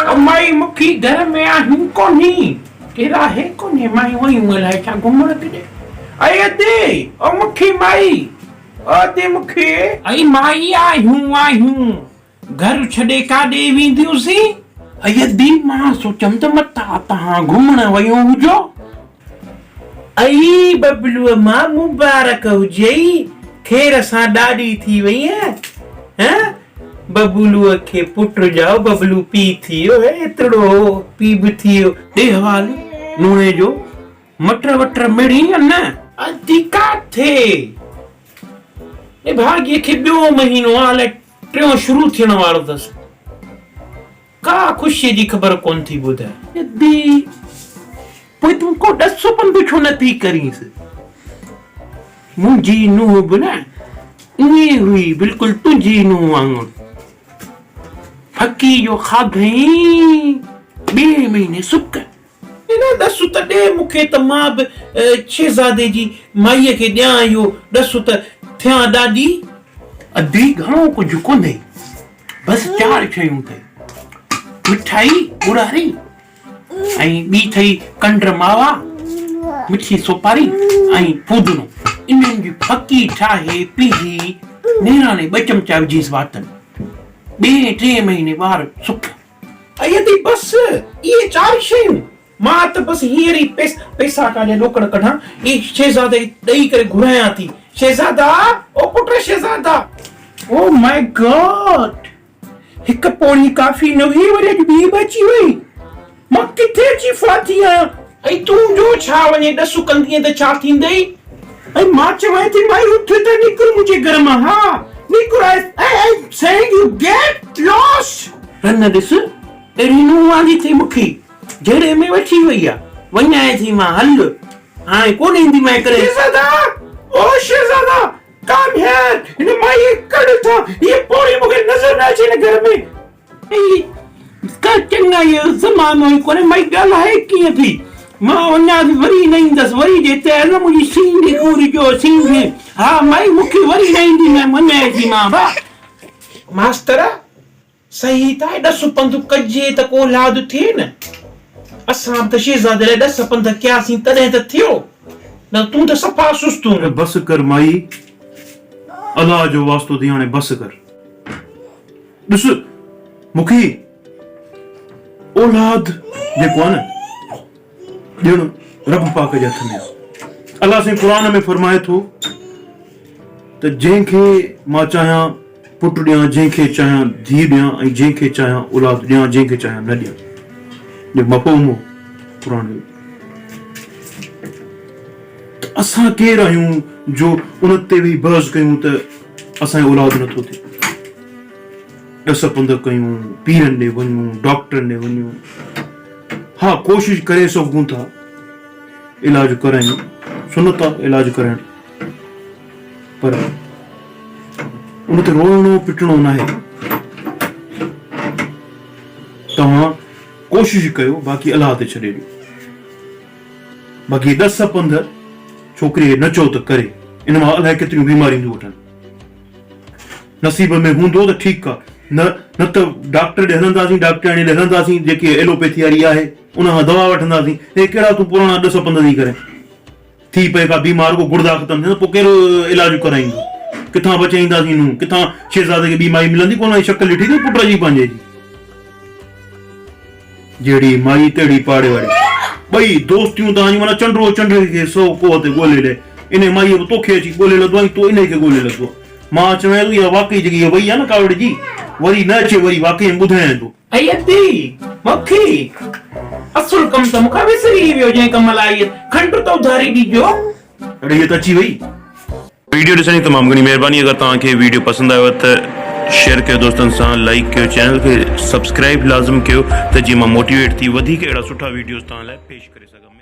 او مائي مکي گهر ۾ آهين ڪونهي؟ ڪير آهي ڪونهي مايون ويون الائي ڇا گهمڻ ڪيڏي. ائي ادي او مکي مائي او ادي مکي. ائي مائي آهيون آهيون گهر ڇڏي ڪاڏي وينديون سين؟ ائي ادي مان سوچيم ته متان توهان گهمڻ ويون هجو. ائي ببلوء مان مبارڪ هجئي خير سان ڏاڏي ٿي وئين هه ببلوء کي پٽ ڄائو ببلو پيء ٿي ويو هي ايترڙو هو پيء به ٿي ويو. ڏي حوال نوڻي جو مٽر وٽر مڙين يا نه؟ ادي ڪاٿي نڀاڳيء کي ٻيو مهينو آ الائي ٽيون شروع ٿيڻ وارو اٿس. ڪا خوشيء جي خبر ڪونه ٿي ٻڌائي. ادي، پوء تون ڪو ڏس پنڌ ڇو نه ٿي ڪرينس؟ منهنجي نونهن به نه ائين هئي، بلڪل تنهنجي نونهن وانگر. ڦڪي جو کاڌئين، ٻئي مهيني سڪ. نه ڏس ته ڏي مون کي ته مان به شهزادي جي مائيء کي ڏيان اهو ڏس ته ٿيان ڏاڏي. ادي، گهڻو ڪجهه ڪونهي. بس چار شيون اٿئي، مٺائي ڳڙاري ۽ ٻي اٿئي کنڊ ماوا، مٺي سوپاري ۽ ڦودنو. انهن جي ڦڪي ٺاهي پيهي نيراڻي ٻه چمچا وجهيس وات ۾. ٻئي ٽئين مهيني ٻار سک. ائي ادي بس اهي چار شيون. مان ته بس هينئر ئي پئسا ڪاڏي ڏوڪڙ ڪڍان ۽ شهزادي کي ڏئي ڪري گهرايان ٿي. شهزادا! او پٽ شهزادا! او ماء گاڊ! هڪ پوڙهي ڪافي نه هئي وري اڄ ٻي به اچي وئي. مان ڪٿي اچي ڦاٿي آهيان. ۽ تون جو ڇا وڃي ڏس ڪندينء ته ڇا ٿيندئي؟ ۽ مان چوانء ٿي مائي اٿ ته نڪر منهنجي گهر مان ها نڪر I am saying you get lost. رن ڏس اهڙي نونهن آندي اٿئي مونکي. جهيڙي ۾ وٺي وئي آ. وڃانء ٿي مان هل. هاڻي ڪونه اينديمانء ڪڏهن. شهزادا! او شهزادا! ڪم هيئر! هن مائيء کي ڪڍ هتان. هيء پوڙهي مون کي نظر نه اچي هن گهر ۾. هي ڪا چڱائيء جو زمانو ئي ڪونهي. مائي ڳالهائي ڪيئن ٿي. مان وڃان ٿي وري نه ايندس. وري جي هتي آيس نه منهنجي سينڍ گهوري جو سينڍ. ها مائي مون کي وري نه اينديمانء. وڃانء ٿي مان. وا! ماستر! صحيح ته آهي ڏس پنڌ ڪجي ته ڪو اولاد ٿئي نه. اسان به ته شهزادي لاء ڏس پنڌ ڪياسين تڏهن ته ٿيو نه تون ته صفا سست هون. بس ڪر مائي الله جو واسطو اٿئي هاڻي بس ڪر. ڏس مونکي اولاد جيڪو آهي نه ڏيڻ رب پاڪ جي هٿ ۾ آهي. الله سائين قرآن ۾ فرمائي ٿو ته جنهن کي مان چاهيان پٽ ڏيان، جنهن کي چاهيان ڌيء ڏيان ۽ جنهن کي چاهيان اولاد ڏيان، جنهن کي چاهيان نه ڏيان. جو مفهوم هو قرآن جو ته اسان ڪير آهيون جو ان تي ويهي بحث ڪيون ته اسان جو اولاد نٿو ٿئي. ڏس پنڌ ڪيون، پيرن ڏي وڃون، ڊاڪٽرن ڏي وڃون. ها ڪوشش ڪري سگهون ٿا علاج ڪرايون، سنت آ علاج ڪرائڻ پر ان تي روئڻو پٽڻو ناهي. توهان ڪوشش ڪيو باقي الله تي ڇڏي ڏيو. باقي ڏس پنڌ ڇوڪري کي نه چئو ته ڪري ان مان الائي ڪيتريون بيماريون ٿيون وٺن. نصيب ۾ هوندو ته ٺيڪ آ نه نه ته ڊاڪٽر ڏي هلنداسين ڊاڪٽرياڻي ڏي هلنداسين جيڪي ايلوپيٿي واري آهي ان کان دوا وٺنداسين هي ڪهڙا تون پراڻا ڏس پنڌ ٿي ڪرين ٿي پئي ڪا بيمار ڪو گڙدا ختم ٿين پوء ڪير علاج ڪرائيندو ڪٿان بچائينداسين نون ڪٿان شهزادي کي ٻي مائي ملندي ڪونه شڪل ڏٺي اٿئي پٽ جي پنهنجي جي جهڙي مائي تهڙي پاڙي واري. ٻئي دوستيون توهان جون معنيٰ چنڊو چنڊ کي سو ڪوهه تي ڳولي لهي. انهيء مائيء به توکي اچي ڳولي لڌو ۽ تو انهيء کي ڳولي لڌو. مان چوين ٿو اها واقعي جيڪي هيء وئي آهي نه ڪاوڙجي وري نه اچي وري واقعي ۾ ٻڌايان ٿو. اي ادي! مکي! اصل ڪم ته مون کان وسري ئي ويو جنهن ڪم لاء آئي هيس. کنڊ ته اڌاري ڏجو. اڙي هيء ته اچي وئي. ويڊيو ڏسڻ جي تمام گهڻي مهرباني اگر توهان کي ويڊيو پسند آيو ته شيئر ڪيو دوستن سان لائيڪ ڪيو چينل کي سبسڪرائيب لازم ڪيو ته جيئن مان موٽيويٽ ٿي وڌيڪ اهڙا سٺا ويڊيوز توهان لاء پيش ڪري سگهان.